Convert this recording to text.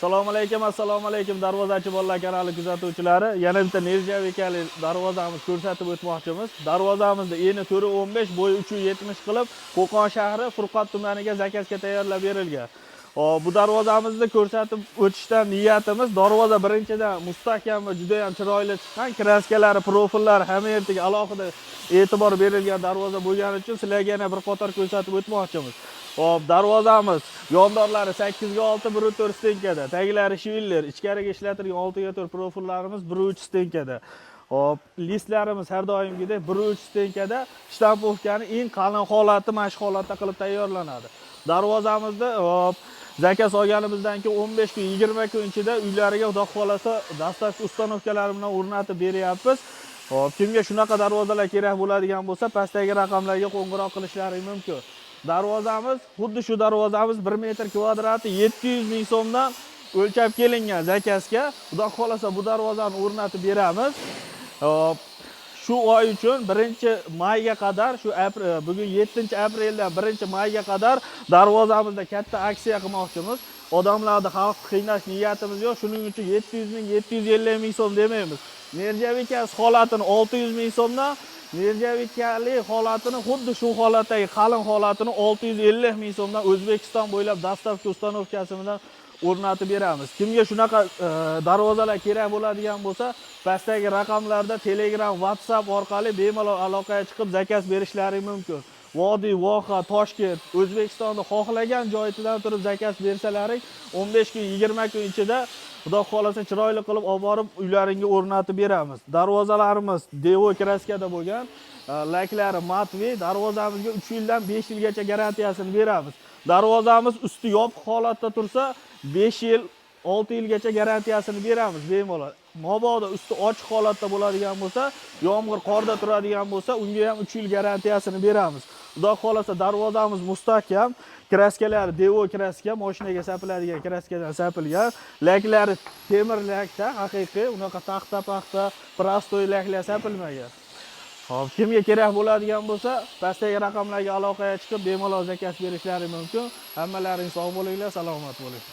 Assalomu alaykum, assalomu alaykum, Darvozachi bolalar kanali kuzatuvchilari. Yana bitta нержавейка li darvozamiz ko'rsatib o'tmoqchimiz. Darvozamizni eni 4.15, bo'yi 3.70 qilib, Qo'qon shahri, Furqat tumaniga заказ ga tayyorlab berilgan. Hop, bu darvozamizni ko'rsatib o'tishdan niyatimiz, darvoza birinchidan mustahkam va juda ham chiroyli chiqqan, краска lari, profillari, hamma yerga alohida e'tibor berilgan darvoza bo'lgani uchun sizlarga yana bir qator ko'rsatib o'tmoqchimiz. Hop, darvozamiz yondorlari 8 ga 6, 1.4 стенка da, taglari швеллер, ichkariga ishlatilgan 6 ga 4 profillarimiz 1.3 стенка da. Hop, лист larimiz har doimgidek 1.3 стенка da, штамповка ni eng qalin holati mana shu holatda qilib tayyorlanadi. Darvozamizni, hop, заказ olganimizdan keyin 15 kun, 20 kun ichida uylariga, Xudo xohlasa, доставка установка lari bilan o'rnatib beryapmiz. Hop, kimga shunaqa darvozalar kerak bo'ladigan bo'lsa, pastdagi raqamlarga qo'ng'iroq qilishlari mumkin. Darvozamiz, xuddi shu darvozamiz 1 metr kvadrati 700 ming so'mdan o'lchab kelingan заказ ga. Xudo xohlasa, bu darvozani o'rnatib beramiz. Hop, shu oy uchun 1 mayga qadar, shu bugun 7 apreldan 1 mayga qadar darvozamizda katta aksiya qilmoqchimiz. Odamlarni, xalqni qiynash niyatimiz yo'q. Shuning uchun 700 ming, 750 ming so'm demaymiz. Нержавейка siz holatini 600 ming so'mdan, нержавейка li holatini, xuddi shu holatdagi qalin holatini 650 ming so'mdan O'zbekiston bo'ylab доставка установка si bilan o'rnatib beramiz. Kimga shunaqa darvozalar kerak bo'ladigan bo'lsa, pastdagi raqamlarda Telegram, WhatsApp orqali bemalol aloqaga chiqib, заказ berishlari mumkin. Vodiy, Voha, Toshkent, O'zbekistonni xohlagan joyidan turib заказ bersalaring, 15 kun, 20 kun ichida, Xudo xohlasa, chiroyli qilib olib borib uylaringga o'rnatib beramiz. Darvozalarimiz devo краска da bo'lgan, laklari матовый, darvozamizga 3 yildan 5 yilgacha garantiyasini beramiz. Darvozamiz usti yopiq holatda tursa, 5 yil, 6 yilgacha garantiyasini beramiz bemalol. Mabodo usti ochiq holatda bo'ladigan bo'lsa, yomg'ir, qorda turadigan bo'lsa, unga ham 3 yil garantiyasini beramiz. Xudo xohlasa, darvozamiz mustahkam, краска lari devo краска, mashinaga sapiladigan краска dan sapilgan, laklari temir lakda, haqiqiy, unaqa taxta paxta, простой laklar sapilmagan. Hop, kimga kerak bo'ladigan bo'lsa, pastdagi raqamlarga aloqaga chiqib, bemalol заказ berishlari mumkin. Hammalaring sog' bo'linglar, salomat bo'ling.